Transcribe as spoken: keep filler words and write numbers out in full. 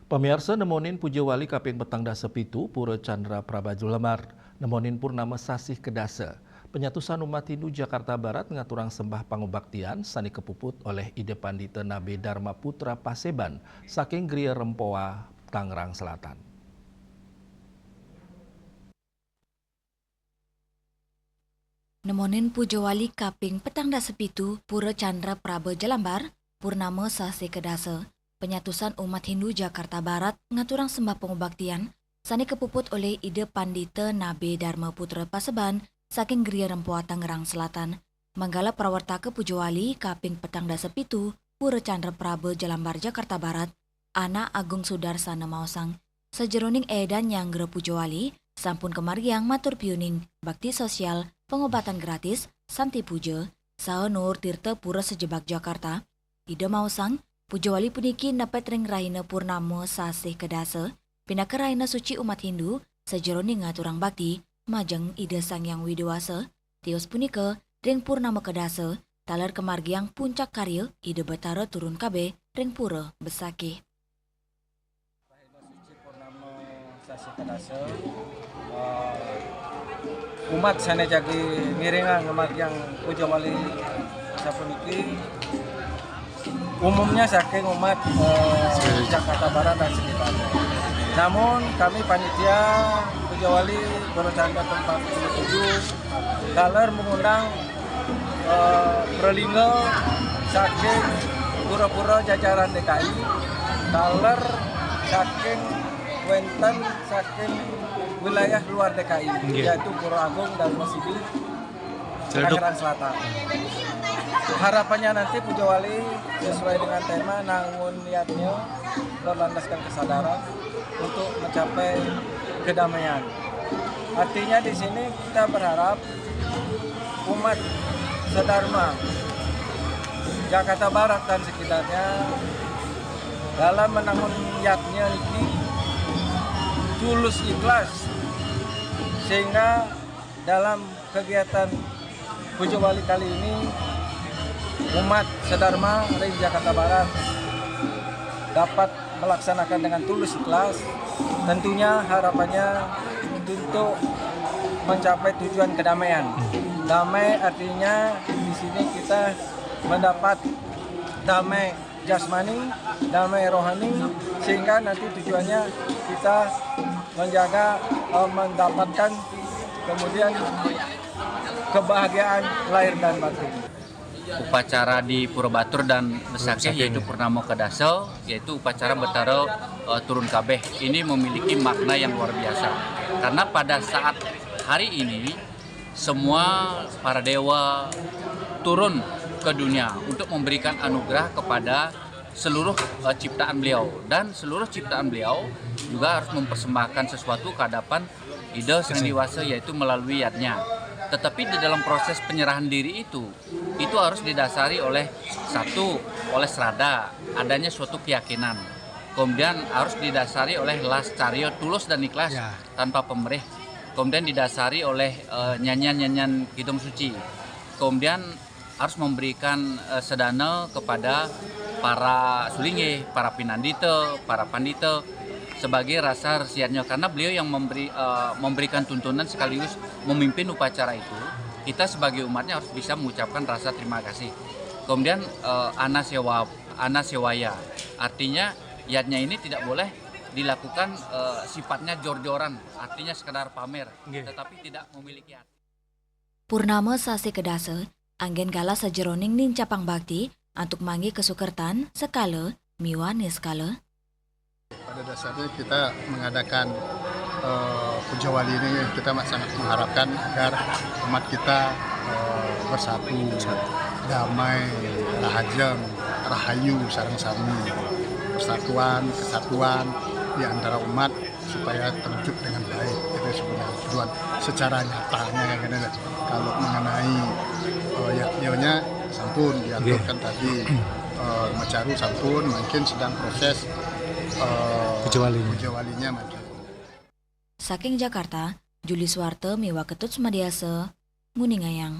Pamiarsa, nemonin Puja Wali kaping petang dasa pitu Pura Chandra Praba Jelambar, nemonin purnama sasih kedasa. Penyatusan umat Hindu Jakarta Barat ngaturang sembah pangubaktian sane kapuput olih Ida Pandita Nabe Dharma Putra Paseban saking Gria Rempoa, Tangerang Selatan. Nemonin Puja Wali kaping petang dasa pitu Pura Chandra Praba Jelambar, purnama sasih kedasa. Penyatusan umat Hindu Jakarta Barat ngaturang sembah pangubaktian sane kapuput olih Ida Pandita Nabe Dharma Putra Paseban saking Gria Rempoa, Tangerang Selatan. Manggala prawartaka Puja Wali kaping petang dasa pitu Pura Chandra Praba Jelambar, Jakarta Barat, Anak Agung Sudarsana maosang, sajeroning edan nyanggra Puja Wali, sampun kamargiang matur piuning bakti sosial pangobatan gratis, Santi Puja, saha Nuwur Tirta Pura Sejebak, Jakarta. Ida maosang, Puja Wali puniki nepet ring rahina purnama sasih kedasa, pinaka rahina suci umat Hindu, sajeroning ngaturang bakti majeng Ida Sang Hyang Widi Wasa, tios punika ring purnama kedasa, taler kamargiang puncak karya Ida Betara turun kabeh ring Pura Besakih. Rahina suci purnama sasih kedasa, eh, umat sane jagi ngiringang ngamargiang Puja Wali sapuniki umumnya saking umat, eh, Jakarta Barat dan sekitarnya. Namun kami panitia Puja Wali Pura Chandra Tempat tujuh taler mengundang, eh, pralingga saking pura-pura jajaran D K I, taler saking wenten saking wilayah luar D K I, nggih, yaitu Pura Agung, Dharma Sidi, Ciledug, Tangerang Selatan. Harapannya nanti Puja Wali sesuai dengan tema nangun yadnya berlandaskan kesadaran untuk mencapai kedamaian. Artinya di sini kita berharap umat sedharma Jakarta Barat dan sekitarnya dalam menangun yadnya niki tulus ikhlas, sehingga dalam kegiatan Puja Wali kali ini umat sedharma ring Jakarta Barat dapat melaksanakan dengan tulus ikhlas. Tentunya harapannya untuk mencapai tujuan kedamaian. Damai artinya di sini kita mendapat damai jasmani, damai rohani, sehingga nanti tujuannya kita menjaga, eh, mendapatkan kemudian kebahagiaan lahir dan batin. Upacara di Pura Batur dan Besakih, Besakih, yaitu, nggih, Purnama Kedasa, yaitu upacara Betara, eh, turun kabeh. Ini memiliki makna yang luar biasa. Karena pada saat hari ini, semua para dewa turun ke dunia untuk memberikan anugerah kepada seluruh, eh, ciptaan beliau. Dan seluruh ciptaan beliau juga harus mempersembahkan sesuatu ke hadapan Ida Sang Hyang Widi Wasa, yaitu melalui yadnya. Tetapi di dalam proses penyerahan diri itu, itu harus didasari oleh, satu, oleh sraddha, adanya suatu keyakinan. Kemudian harus didasari oleh las carya tulus dan ikhlas, ya, tanpa pamrih. Kemudian didasari oleh, eh, nyanyian-nyanyian kidung suci. Kemudian harus memberikan, eh, sedana kepada para sulinggih, para pinandita, para pandita sebagai rasa resiannya, karena beliau yang memberi, eh, memberikan tuntunan sekaligus memimpin upacara itu. Kita sebagai umatnya harus bisa mengucapkan rasa terima kasih. Kemudian, eh, ana sewa, ana sewaya, artinya yadnya ini tidak boleh dilakukan, eh, sifatnya jor-joran, artinya sekedar pamer, nggih, tetapi tidak memiliki arti. Purnama sasih kedasa, anggen galah sajeroning nincapang bakti antuk manggih kasukertan sekala miwah niskala. Pada dasarnya kita mengadakan, eh, Puja Wali ini, kita sangat mengharapkan agar umat kita, eh, bersatu, damai, rahajeng, rahayu, sareng sami. Persatuan, kesatuan di antara umat supaya terwujud dengan baik. Itu sebenarnya tujuan secara nyatanya, kan, gitu. Kalau mengenai, eh, yadnyanya sampun diaturkan, nggih, tadi, eh, macaru sampun, mungkin sedang proses, eh, Puja Wali, Puja Walinya mungkin. Saking Jakarta, Juli Suwarta miwah Ketut Sumadiasa, nguningayang.